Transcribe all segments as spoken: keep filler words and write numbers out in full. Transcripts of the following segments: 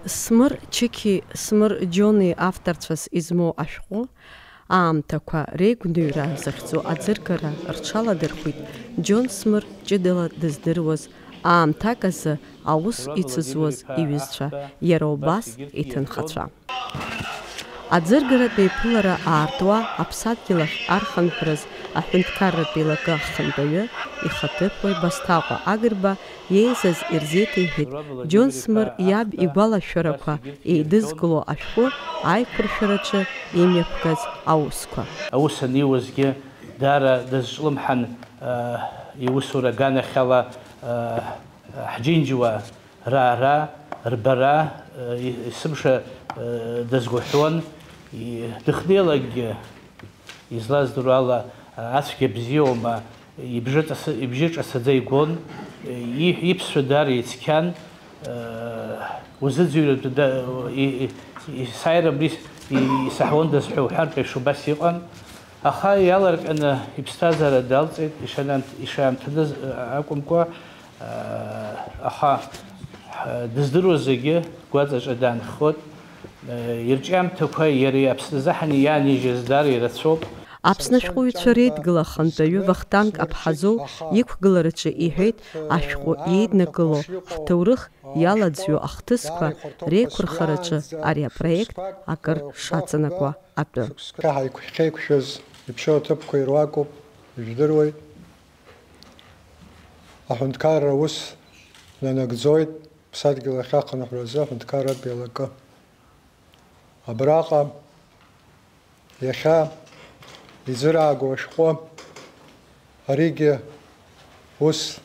Смыр Чықьи Смыр Џьони авторцәас измоу ашәҟәы, аамҭақәа реигәныҩра захьӡу аӡыргара рҽаладырхәит Џьон Смыр ҷыдала дыздыруаз, аамҭак азы аус ицызуаз иҩызцәа, иара убас иҭынхацәа. Аӡыргаратә еиԥылара аартуа аԥсадгьыл ахь архынҳәраз аҳәынҭқарратә еилакы ахантәаҩы ихаҭыԥуаҩ Басҭаҟәа Агрба иеизаз ирзеиҭеиҳәеит Џьон Смыр иаб игәалашәарақәа еидызкыло ашәҟәы аиқәыршәараҿы имҩаԥгаз аусқәа. Аус аниуазгьы даара дазҿлымҳан, иусура аганахьала ҳџьынџьуаа раара, рбара, есымша дазгәаҳәон, дыхнеилакгьы, излаздыруа ала, ацәгьа бзиоума, ибжьы ҿасы-, ибжьы ҿасаӡа игон, иԥсшәа даара ицқьан, узыӡырҩратәы да-, и-, и-, есааира абри исаҳауандаз ҳәа уҳәартә еиԥш убас иҟан. Аха иаларҟьаны иԥсҭазаара далҵит, ишаамҭ-, ишаамҭаныз акәымкәа, Аха дыздыруаз зегьы гәаҵаҿы даанхоит. Ирҿиамҭақәа иара Аԥсны азыҳәан иаанижьыз даара ирацәоуп. Аԥсны ашәҟәыҩҩцәа реидгыла ахантәаҩы Вахтанг Аԥҳазоу иқәгылараҿы иҳәеит, ашәҟәы еиднакыло ҳҭоурых иалаӡҩо ахҭысқәа реиқәырхараҿы ари апроект акыр шаҵанакуа атәы. Шықәсқәа ҳаиқәхьеиқәшәаз иԥшьоу аҭыԥқәа ируакуп, ижәдыруеит. Аҳәынҭқарра аус нанагӡоит, ԥсадгьыл ахь ахынҳәразы аҳәынҭқарратә еилакы. Абраҟа иахьа иӡыраагоу ашәҟәы, аригьы ус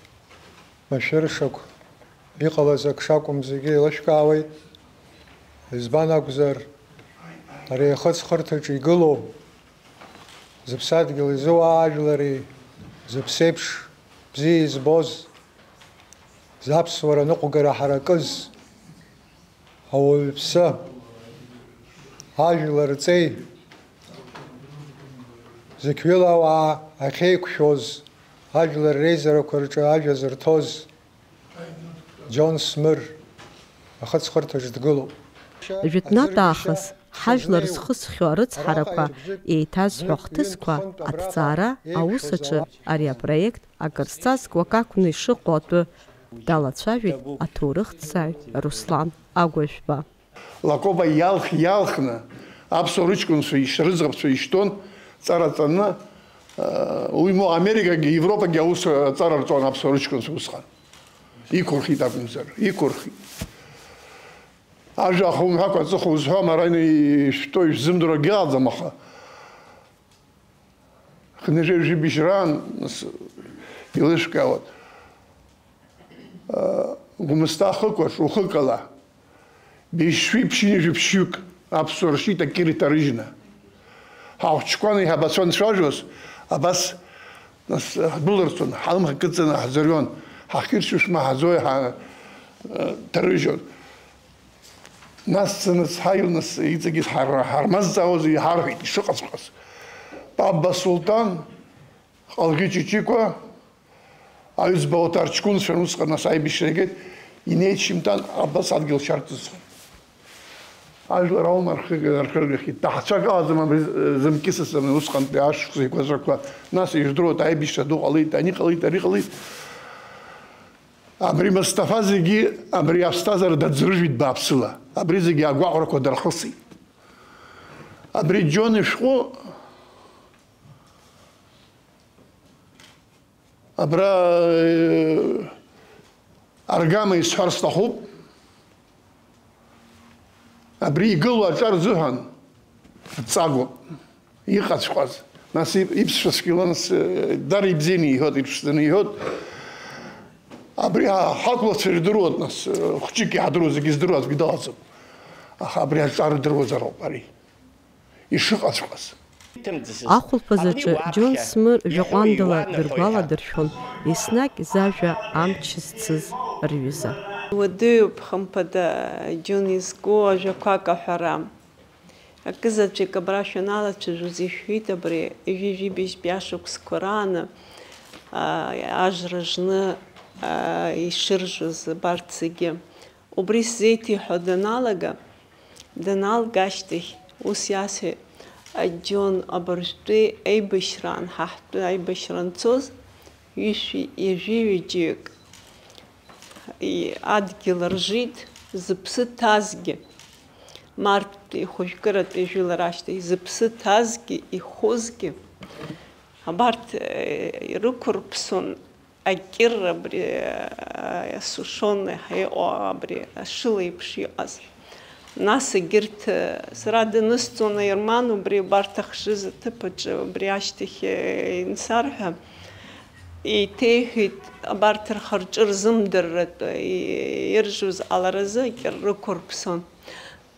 машәыршақә иҟалаз ак шакәым зегьы еилышәкаауеит. Избан акәзар, ари аихыҵхырҭаҿы игылоу зыԥсадгьыл изыуаажәлари, зыԥсеиԥш бзиа избоз, заԥсуара ныҟәгара ҳаракыз, ауаҩԥсы, ажәлар рҵеи, зықьҩыла ауаа ахьеиқәшәоз, ажәлар реизарақәа рҿы ажәа зырҭоз, Џьон Смыр ахыҵхырҭаҿ дгылоуп. Жәытәнатә аахыс ҳажәлар зхысхьоу арыцҳарақәа еиҭазҳәо ахҭысқәа аҭҵаара аус аҿы ари апроект акыр зҵазкуа акакәны ишыҟоу атәы далацәажәеит аҭоурыхҭҵааҩ Руслан Агәажәба. Лакоба иалх-иалхны аԥсуа рыҷкәынцәа иш-, рыӡӷабцәа ишьҭон, ҵара ҵаны, уи моу Америкагьы, Европагьы аус аҵара рҵон аԥсуа рыҷкәынцәа усҟан. Иқәырхит акәымзар, иқәырхит. Ажәа ахумҳәакәа аҵыхәа узҳәом, ара ишәтәоу ишәзымдыруа акгьы ыҟаӡам, аха хынҩажәи жәибжь раан, нас, илышәкаауан. Гәмысҭа ахықәаҿ, ухыкала, быжьшәи ԥшьынҩажәи ԥшьҩык аԥсуаа ршьит акыр иҭарыжьны. Ҳахәыҷқәан еиҳабацәа анцәажәоз, абас, нас, ҳдәылырцон, ҳалымҳа кыдҵаны ҳӡырҩуан, ҳахьыршьу шәмаҳаӡои ҳа-, ҭарыжьуан. Нас цаны ҳаилныс иҵегьы ҳар-, ҳармазҵаауаз иҳарҳәеит ишыҟаҵәҟьаз. Папба Сулҭан, Ҟалӷьы Ҷыҷыкәа, аҩӡба Оҭар ҷкәынцәан усҟан, нас аибашьра игеит, инеит Шьымҭан абас адгьыл шьарҵысхын. Ажәлар аума рхы-, рхыргахьеит, ҭаацәак ыҟаӡам абри зымкьысыцыз усҟантәи ашықәс еиқәаҵәақәа, нас ижәдыруеит, аибашьра ду ҟалеит, ани ҟалеит, ари ҟалеит. Абри Мыстафа зегьы, абри аԥсҭазаара даӡрыжәит бааԥсыла. Абри зегьы агәаҟрақәа дархысит. Абри Џьон ишәҟәы абра, э, аргама исҳәар сҭахуп. Абри игылоу аҿар рзыҳәан дҵагоуп. Иҟаҵәҟьаз. Нас иб-, иԥсшәа цәгьала, нас, э, дара ибзианы иҳәоит, иԥшӡаны иҳәоит. Абри ҳа-, ҳақәлацәа ирдыруеит, нас, э, хәҷык иаҳдыруа зегьы здыруа аӡәгьы дыҟаӡам. Аха абри аҿар рдыруазароуп ари ишыҟаҵәҟьаз. Ахәылԥазаҿы Џьон Смыр жәаҟәандала дыргәаладыршәон, еснагь зажәа амч зцыз рҩыза. Уадаҩуп, хымԥада, Џьон изку ажәақәак аҳәара. Акызаҵәык абра шәаналацәажәоз ишәҳәеит абри ҩажәи жәибжьтәи ашықәсқәа рааны, аа, ажра жны, аа, ишыржәыз абарҭ зегьы. Убри сзеиҭеиҳәо даналага, даналга ашьҭахь, ус иасҳәеит, Џьон, абыржәтәи аибашьраан, ҳа ҳтәы аибашьра анцоз, ҩышәи ҩажәи ҩыџьеҩык и-, адгьыл ржит, зыԥсы ҭазгьы, марттәи хәажәкыратәи жәылар ашьҭахь, зыԥсы ҭазгьы, ихәызгьы, абарҭ, э, ирықәырԥсон. Акьыр абри, э, асушённый ҳәа иҟоу абри ашыла еиԥш иҟаз. Нас егьырҭ, э, сара данысҵон аерман убри убарҭ ахшыҩза ҭыԥ аҿы убри ашьҭахь, э, инсарҳәа, еиҭеиҳәеит абарҭ рхы-рҿы рзымдырратәы, и-, иржәыз ҟаларазы акьыр рықәырԥсон.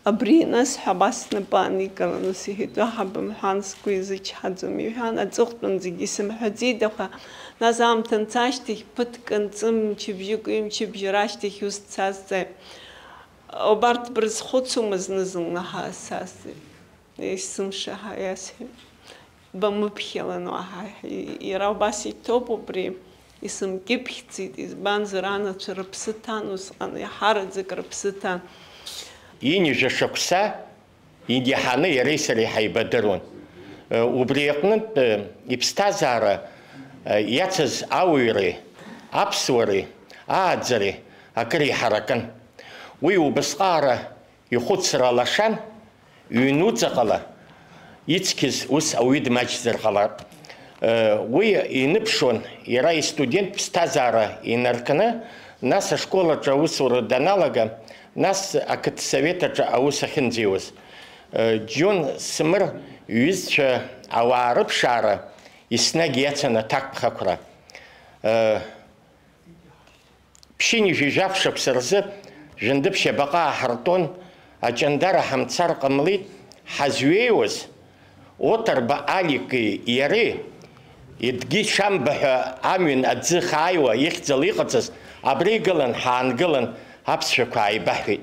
Абри, нас ҳәа абас снапы ааникыланы сиҳәеит, уаҳа бымҳәан, сгәы изычҳаӡом, иҳәан, аҵыхәтәан зегьы исымҳәаӡеит, аха нас аамҭа анца ашьҭахь, ԥыҭк анҵы, мчыбжьык, ҩымчыбжьа рашьҭахь ус дсазҵааит, убарҭ брызхәыцума зны-зынла ҳәа сасҳәеит, исымша ҳәа иасҳәеит. Бамыԥхьалан уаҳа, иара убас иҭоуп убри, исымкьыԥхьӡеит, избанзар, анацәа рыԥсы ҭан усҟан, иаҳараӡак рыԥсы ҭан. Ҩажәа шықәса иаҳаны иареи сареи ҳаибадыруан. Убри аҟнытә иԥсҭазаара иацыз ауаҩреи, аԥсуареи, ааӡареи акыр иҳаракын. Уи убасҟаара ихәыцра алашан, ҩнуҵаҟала ицқьаз ус ауаҩы дмаҷзар ҟалап. Уи иныԥшуан иара истудент ԥсҭазаара инаркны, нас ашкол аҿы аусура даналага, нас ақыҭсовет аҿы аус ахьынӡиуаз. Џьон Смыр иҩызцәа ауаа рыԥшаара еснагь иацын аҭакԥхықәра. Ԥшьынҩажәи жәаф шықәса рзы Жәындыԥшь абаҟа ааҳартәон, Аҷандара ҳамцар ҟамлеит, ҳазҩеиуаз, Оҭырба Алики иареи, Едгьы Шамба ҳәа амҩан аӡы хааиуа ихьӡала иҟаҵаз, абра игылан, ҳаангылан, аԥсшәақәа ааибаҳҳәеит.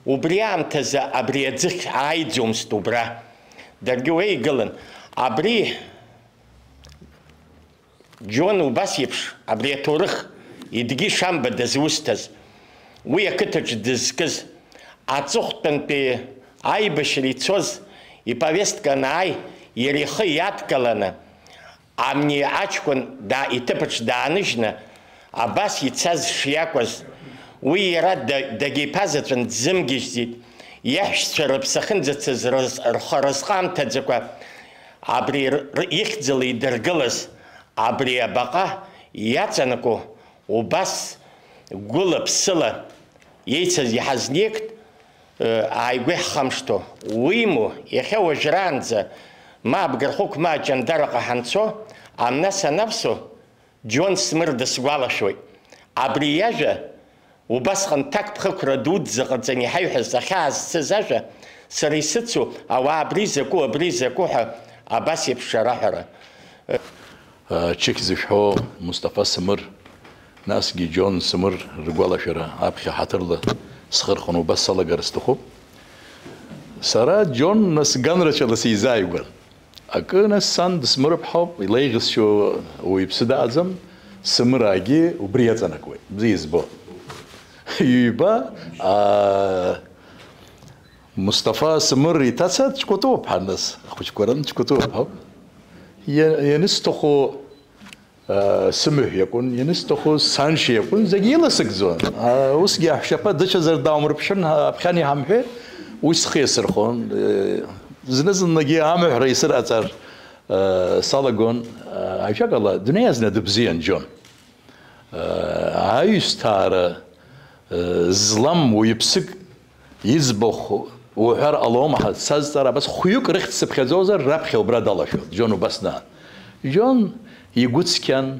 Убри аамҭазы абри аӡыхь ааиӡомызт убра. Даргьы уа игылан. Абри Џьон убас еиԥш абри аҭоурых Едгьы Шамба дызусҭаз, уи ақыҭаҿ дызкыз, аҵыхәтәантәи аибашьра ицоз иповестка анааи, иара ихы иадкыланы, амни аҷкәын да-, иҭыԥаҿ дааныжьны, абас ицаз шиакәыз, уи иара да-, дагьиԥазаҵәын, дзымгьежьӡеит, иаҳәшьцәа рыԥсы ахьынӡацыз рыз-, рхы-, рызҟамҭаӡакәа, абри р-, р-, ихьӡала идыргылаз, абри абаҟа иаҵанакуа убас гәыла-ԥсыла еицыз иҳазнеигт, ы, ааигәа иаҳхамышҭуа. Уимоу, иахьа уажәраанӡа, ма Абгархәықә, ма Аҷандараҟа ҳанцо, амна санавсо, Џьон Смыр дысгәалашәоит. Абри иажәа Убасҟан ҭакԥхықәра дуӡӡа ҟаҵаны иҳаиҳәаз ахьаазцыз ажәа, сара исыцу, ауаа абри закәу, абри закәу ҳәа абас еиԥш араҳәара. Чықь зышәҳәо Мусҭафа Сымыр, насгьы Џьон Сымыр ргәалашәара аԥхьа ҳаҭырла схы рханы убас салагар сҭахуп. Сара Џьон нас ганрацәала сизааигәан. Акы, нас, сан дысмырԥҳауп, илеиӷьысшьо уаҩԥсы дааӡам, Сымыраагьы убри иаҵанакуеит, бзиа избо. Ҩба, аа, Мусҭафа Сымыр иҭаца дҷкәытоуп ҳәа, нас, ахәыҷқәа ран дҷкәытоуп ҳәа. Иа-, ианысҭаху, аа, сымаҳә иакәын, ианысҭаху саншьа иакәын, зегь иласыгӡон. Аа, усгьы аҳәшьаԥа дыцәазар даумырԥшын, ҳа-, аԥхьан иҳамҳәеит, уи схы иасырхон. Зны-зынлагьы амаҳәра исырҟаҵар, э, салагон, э, ажәакала, дунеи азна дыбзиан Џьон. Э, аҩсҭаара, э, злам уаҩԥсык иӡбахә уҳәар ҟалома ҳәа сазҵаар, абас хәҩык рыхьӡ сыԥхьаӡозар, раԥхьа убра далашәон. Џьон убас даан. Џьон игәы цқьан,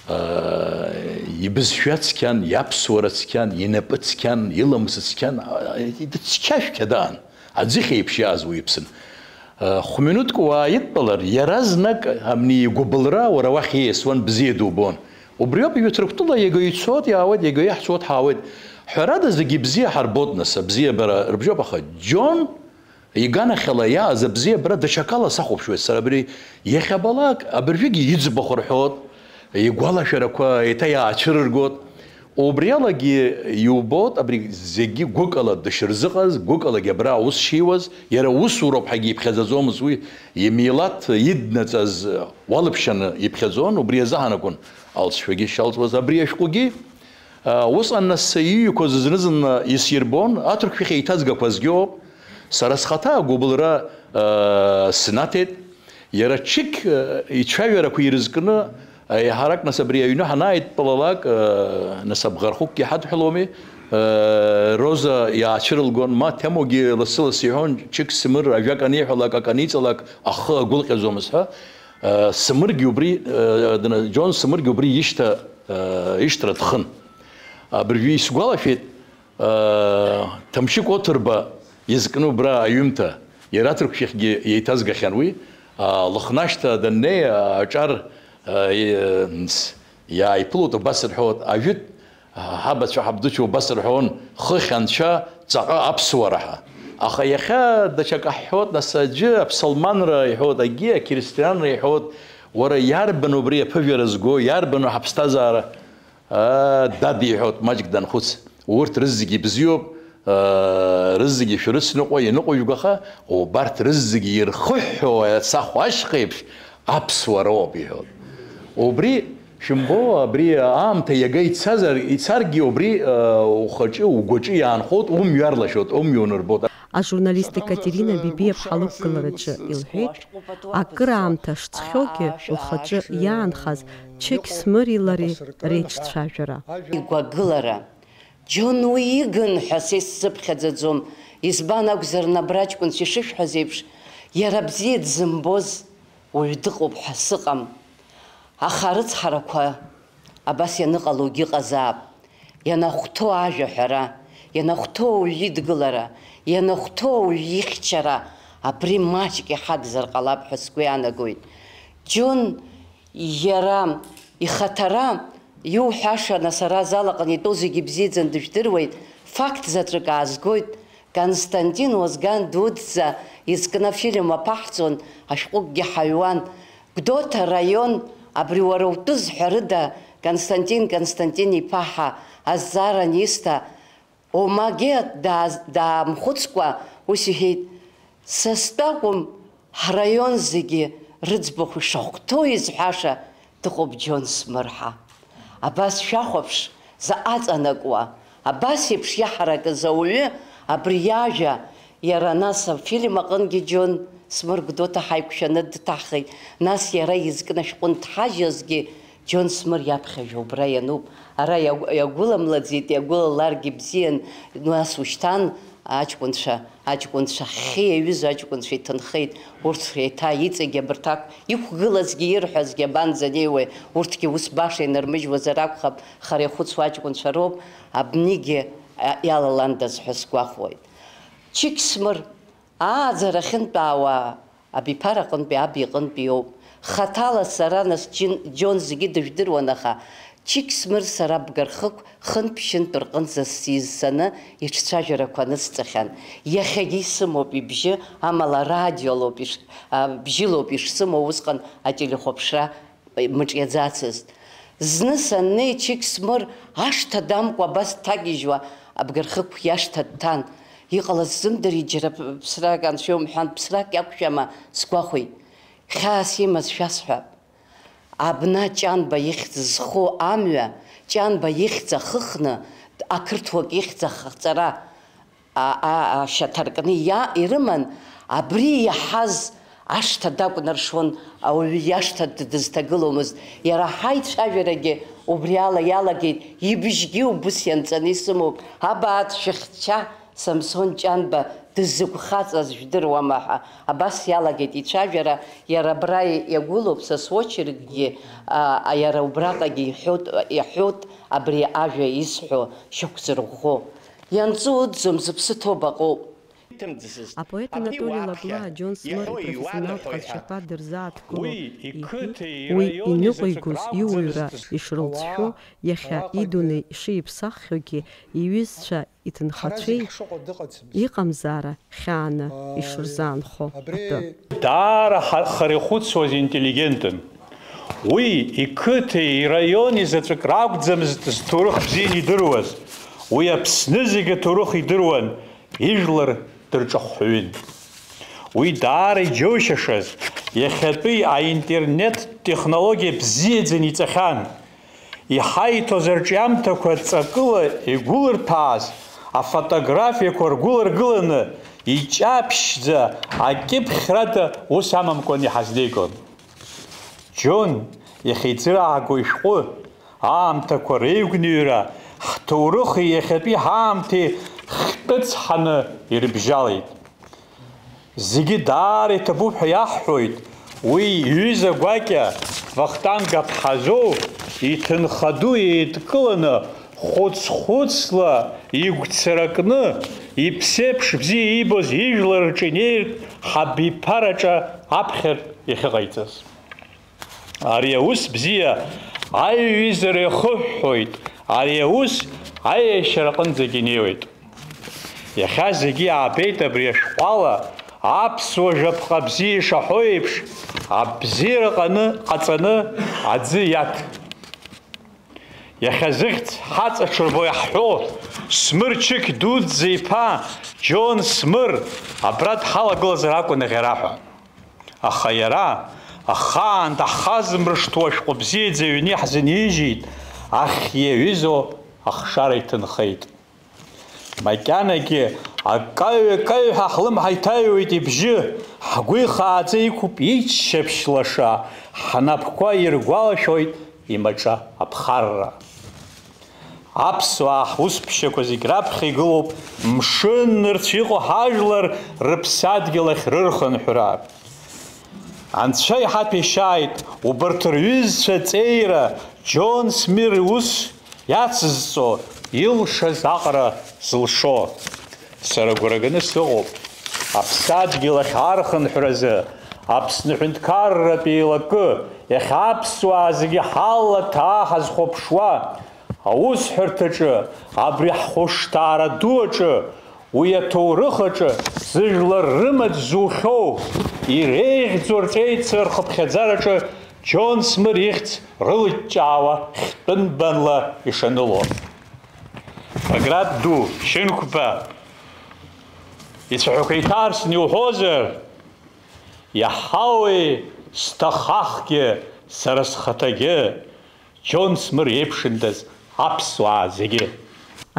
э, ибызшәа цқьан, иаԥсуара цқьан, инапы цқьан, иламыс цқьан, э, дыцқьашәқьа даан. Аӡыхь еиԥш иааз уаҩԥсын. Хә-минуҭк уааидтәалар, иаразнак абни игәыбылра уара уахь ииасуан, бзиа дубон. Убриоуп, ҩыҭрак тәыла иага ицоит, иаауеит, иага иаҳцоит, ҳаауеит. Ҳәарада, зегьы бзиа ҳарбоит, нас, абзиабара рыбжьоуп, аха Џьон иганахьала иааз абзиабара даҽакала сахәаԥшуеит сара абри. Иахьабалак абыржәгьы иӡбахә рҳәоит, игәалашәарақәа еиҭа иаацәырыргоит. Убри алагьы иубоит, абри зегьы гәыкала дышрызыҟаз, гәыкалагьы абра аус шиуаз, иара усуроуп ҳәагьы иԥхьаӡаӡомызт уи, имилаҭ иднаҵаз уалԥшьаны иԥхьаӡон, убри азыҳәан акәын алҵшәагьы шалҵуаз. Абри ашәҟәгьы, а, усҟан нас иҩқәаз зны-зынла исирбон, аҭырқәшәахь еиҭазгақәазгьы ыҟоуп. Сара схаҭа агәыбылра, а, снаҭеит. Иара ҽык, э, ицәажәарақәа ирызкны, еиҳарак нас абри аҩны ҳанааидтәалалак, э, нас абӷархықәгьы ҳадҳәаломи, э, Роза иаацәырылгон, ма Ҭемогьы лассы-лассы иҳәон, ҽык Смыр ажәак аниҳәалак, ак аниҵалак, ахы агәылҟьаӡомызт ҳәа. Э, Смыргьы убри, э, дна-, Џьон Смыргьы убри ишьҭа, э, ишьҭра дхын. Абыржәы исгәалашәеит, Ҭамшьы Коҭырба изкны убра аҩымҭа, иара аҭырқәшәахьгьы еиҭазгахьан уи, Лыхнашҭа даннеи, аҿар, иааиԥылоит, убас рҳәоит, ажәытә ҳабацәа ҳабдуцәа убас рҳәон, хыхь анцәа, ҵаҟа аԥсуара ҳәа. Аха иахьа даҽакы ҳҳәоит, нас аӡәы аԥсылманра иҳәоит, акгьы ақьристианра иҳәоит, уара иарбан убри аԥыжәара зго, иарбану ҳаԥсҭазаара? Аа, дад иҳәоит, маҷк данхәыц, урҭ рызегьы бзиоуп, аа, рызегьы шәрыцныҟәа иныҟәыжәгаха, убарҭ рызегьы ирхыҳәҳәо ацахә ашьха еиԥш аԥсуара ыҟоуп иҳәоит. Убри, шәымбо, абри аамҭа иага ицазар, ицаргьы убри, аа, ухаҿы, угәаҿы иаанхоит, умҩа арлашоит, умҩа унарбоит. Ажурналист Екатерина Бибиаԥҳа лықәгылараҿы илҳәеит, акыраамҭа шцәгьоугьы лхаҿы иаанхаз Чықь Смыри лареи реиҿцәажәара. Игәагылара. Џьон уи игын ҳәа са исзыԥхьаӡаӡом. Избан акәзар, абра аҷкәынцәа ишышәҳәаз еиԥш, иара бзиа дзымбоз уаҩ дыҟоуп ҳәа сыҟам. Аха арыцҳарақәа абас ианыҟалогьы ыҟазаап. Ианахәҭоу ажәа аҳәара, ианахәҭоу ауаҩы идгылара, ианахәҭоу ауаҩы ихьчара, абри маҷк иҳагзар ҟалап ҳәа сгәы иаанагоит. Џьон иара ихаҭара иуҳәаша, нас ара азал аҟны итәоу зегьы ибзиаӡаны дыжәдыруеит, факт заҵәык аазгоит, Константин Уазган дуӡӡа изкны афильм аԥаҳҵон, ашәҟәыкгьы ҳаҩуан. Гәдоуҭа араион, абри уара утәы зҳәарыда, Константин Константин-иԥа ҳәа азҵаара анисҭа, Омагьы дааз-, даамхәыцкәа ус иҳәеит, са стәы акәым, ҳраион зегьы рыӡбахә ишахәҭоу изҳәаша дыҟоуп Џьон Смыр ҳәа. Абас шәахәаԥш, заҟа аҵанакуа, абас еиԥш иаҳаракыз ауаҩы абри иажәа, иара нас афильм аҟынгьы Џьон Смыр Гәдоуҭа ҳаиқәшәаны дҭахеит, нас иара изкны ашәҟәы нҭҳажьызгьы Џьон Смыр иаԥхьажәа убра иануп, ара иагә-, иагәыламлаӡеит, иагәылаларгьы бзиан, нас ушьҭан аҷкәынцәа, аҷкәынцәа, ҳхы иаҩыз аҷкәынцәа иҭынхеит, урҭ еиҭа иҵегь абарҭ ақә-, иқәгылазгьы ирҳәазгьы абанӡанеиуеи, урҭгьы ус баша инырмыжьуазар акәхап, хара ихәыцуа аҷкәынцәа роуп, абнигьы, а, иалаландаз ҳәа сгәахәуеит. Чықь Смыр, ааӡара ахьынтәаауа абиԥара аҟынтәи, аб иҟынтәи иоуп. Хаҭала сара, нас, Џьын-, Џьон зегьы дыжәдыруан, аха Чықь Смыр сара абгархықә хынтә-ԥшьынтә рҟынӡа сизцаны иҿцәажәарақәа анысҵахьан. Иахьагьы исымоуп ибжьы, амала радиолоуп иш-, а, бжьылоуп ишсымоу усҟан ателехәаԥшра мыҿиаӡацызт. Зны саннеи, Чықь Смыр ашҭа дамкуа абас дҭагьежьуа абгархықә иашҭа дҭан. Иҟалаз сзымдырит, џьара ԥ-, ԥсрак анцәа иумҳәан, ԥсрак иақәшәама сгәахәит. Хьаас имаз шәасҳәап. Абна Ҷанба ихьӡ зху амҩа, Ҷанба ихьӡ ахыхны, ақырҭуак ихьӡ ахҵара, а, а, ашьаҭа ркны иа-, ирыман, абри иаҳаз ашҭа дакәнаршуан, ауаҩы иашҭа д-, дызҭагыломызт. Иара ҳаицәажәарагьы убри ала иалагеит, ибжьгьы убыс ианҵаны исымоуп, абааҭ шәыхьча, Самсон Ҷанба дыззықәхаҵаз жәдыруама ҳәа, абас иалагеит ицәажәара, иара абра иагәылоуп, са суочеркгьы, а, а, иара убраҟагьы иҳәоит, иаҳәоит абри ажәа исҳәо шьақәзырӷәӷәо. Ианҵы уӡӡом, зыԥсы ҭоу баҟоуп. Апоет Анатоли Лагәлаа Џьон Смыр ипрофессионалтә ҟазшьақәа дырзааҭгыло иҳәеит, уи иныҟәигоз иуаҩра ишрылҵшәо, иахьа идунеи шиԥсаххьоугьы иҩызцәа иҭынхацәеи иҟамзаара хьааны ишырзаанхо атәы. Даара ҳа-, хара ихәыцуаз интеллигентын. Уи иқыҭеи ираиони заҵәык ракәӡамызт зҭоурых бзианы идыруаз, уи Аԥсны зегьы аҭоурых идыруан, ижәлар дырҿахәҳәаҩын. Уи даара иџьоушьашаз, иахьатәи аинтернет технологиа бзиаӡаны иҵахьан. Иҳаиҭоз арҿиамҭақәа ҵакыла игәылырҭәааз афотографиақәа ргәыларгыланы, иҷаԥшьӡа, акьыԥхьрада ус амамкәан иҳазнеигон. Џьон, иахьеицырааго ишәҟәы, аамҭақәа реигәныҩра, ҳҭоурыхи иахьатәи ҳаамҭеи хьтәы цҳаны ирыбжьалеит. Зегьы даара иҭабуп ҳәа иаҳҳәоит, уи иҩыза гәакьа Вахтанг Аԥҳазоу иҭынха ду еидкыланы, хәыц-хәыцла игәцаракны, иԥсеиԥш бзиа иибоз ижәлар рҿы инеиртә ҳабиԥараҿы аԥхьатә иахьыҟаиҵаз. Ари аус бзиа аиҩызара иахыҳәҳәоит, ари аус аиашьара аҟынӡагьы инеиуеит. Иахьа зегьы иаабеит абри ашәҟәала аԥсуа жәаԥҟа бзиа ишаҳәо еиԥш, абзиара ҟаны, ҟаҵаны аӡы иаҭ. Иахьа зыхьӡ ҳаҵаҽырбо иаҳҳәо, Смыр Чықь дуӡӡа иԥа Џьон Смыр абра дҳалагылазар акәын аӷьараҳәа. Аха иара, ахаан даҳхазмыршҭуа ашәҟәы бзиаӡа аҩны иаҳзынижьит, ахь иаҩызоу ахшара иҭынхеит. Макьанагьы акаҩ-акаҩ ҳәа ҳлымҳа иҭаҩуеит ибжьы, ҳгәы ихааӡа иқәуп иччаԥшь лаша, ҳнапқәа иргәалашәоит имаҿа аԥхарра. Аԥсуаа ҳусԥшьақәа зегь раԥхьа игылоуп мшын нырцә иҟоу ҳажәлар рыԥсадгьыл ахь рырхынҳәра. Анцәа иҳаҭәеишьааит убарҭ рҩызцәа ҵеира, Џьон Смыр иус иацызҵо, илшаз аҟара зылшо. Сара агәра ганы сыҟоуп аԥсадгьыл ахь архынҳәразы Аԥсны аҳәынҭқарратә еилакы, иахьа аԥсуаа зегьы ҳалаҭаа ҳазхәаԥшуа, аусҳәарҭаҿы абри ҳхәышҭаара ду аҿы, уи аҭоурых аҿы зыжәлар рымаҵ зухьоу, иреиӷьӡоу рҵеицәа рхыԥхьаӡараҿы Џьон Смыр ихьӡ рылыҷҷаауа хьтәы нбанла ишаныло. Баграт ду, Шьынқәба ицәаҳәақәа иҭарсны иуҳәозар, иаҳауеи сҭахахгьы сара схаҭагьы, Џьон Смыр еиԥшындаз аԥсуаа зегьы.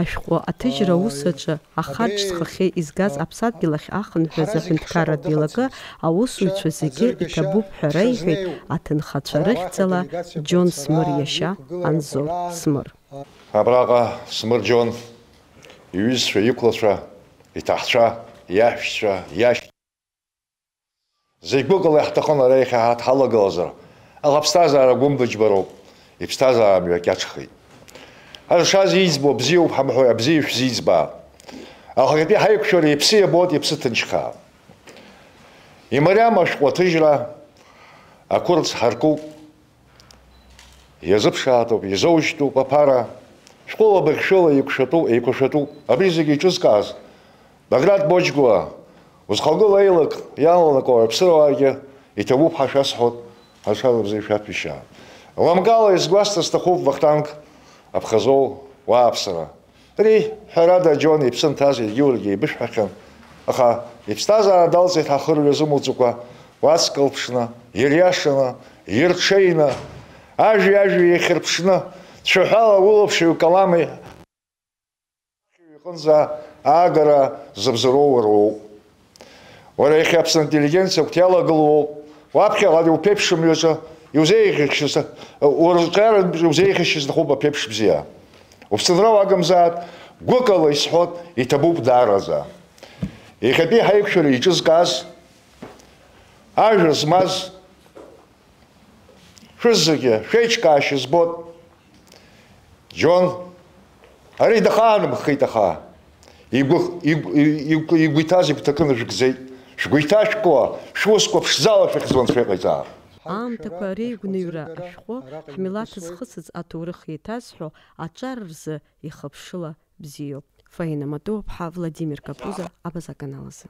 Ашәҟәы аҭыжьра аус аҿы ахаҿ зхахьы изгаз аԥсадгьыл ахь ахынҳәыз аҳәынҭқарратә еилакы аусзуҩцәа зегьы иҭабуп ҳәа реиҳәеит аҭынхацәа рыхьӡала Џьон Смыр иашьа Анзор Смыр. Абраҟа Смыр Џьон иҩызцәа, иқәлацәа, иҭаҳцәа, иаҳәшьцәа, иашь- Зегь гәыкала иаҳҭахын ара иахьа ҳаҭ ҳалагылазар, аха аԥсҭазаара гәымбыџьбароуп, иԥсҭазаара мҩа кьаҿхеит. Ҳазшаз иӡбо бзиоуп ҳамҳәои, абзиа шәзиӡбаа. Ахатәи ҳаиқәшәара иԥсы иабоит, иԥсы ҭынчхаа. Имариам ашәҟәы аҭыжьра ақәырц ҳаркуп. Иазыԥшаатәуп, изоужьтәуп аԥара, шәҟәыла быӷьшәыла еиқәшәатәу, еиқәшәатәуп. Абри зегьы иҿызкааз Баграт Боџьгәа, узхагылоу аилак иаланако аԥсыруаагьы иҭабуп ҳәа шәасҳәоит, ҳазшаз абзиа шәаҭәеишьаа. Лымкаала изгәасҭар сҭахуп Вахтанг Аԥхазоу уааԥсара. Ари, ҳәарада, Џьон иԥсы нҭаз егьиурагьы еибышәҳәахьан, аха иԥсҭазаара далҵит ҳахырҩа зымоуӡакәа, уацклаԥшны, ириашаны, ирҽеины, ажәи-ажәи еихьырԥшны, цәаҳәала улаԥш ҩкалами иҟынӡа аагара зыбзоуроу уара уоуп. Уара иахьа Аԥсны интеллигенциа агәҭа иалагылоу уоуп. Уаԥхьаҟа уԥеиԥш мҩаҿы иузеиӷьашьаз, урҿиаратә мҩаҿы иузеиӷьашьаз сҭахуп аԥеиԥш бзиа. Уԥсынра уагымзааит, гәыкала исҳәоит, иҭабуп даараӡа. Иахьатәи ҳаиқәшәара иҿызкааз, ажәа змаз, шәызегьы шәеиҿкаашьа збоит. Џьон, ари дахаанымхеит, аха игәы, игә-, игә-, игәы иҭаз игәҭакы нажәгӡеит. Шәгәы иҭашәкуа, шәусқәа ԥшӡала шәыхьӡ Анцәа иҟаиҵа. Аамҭақәа реигәныҩра ашәҟәы ҳмилаҭ зхысыз аҭоурых еиҭазҳәо аҿар рзы ихыԥшыла бзиоуп. Фаина Матуаԥҳа, Владимир Капуза, Абаза аканал азы.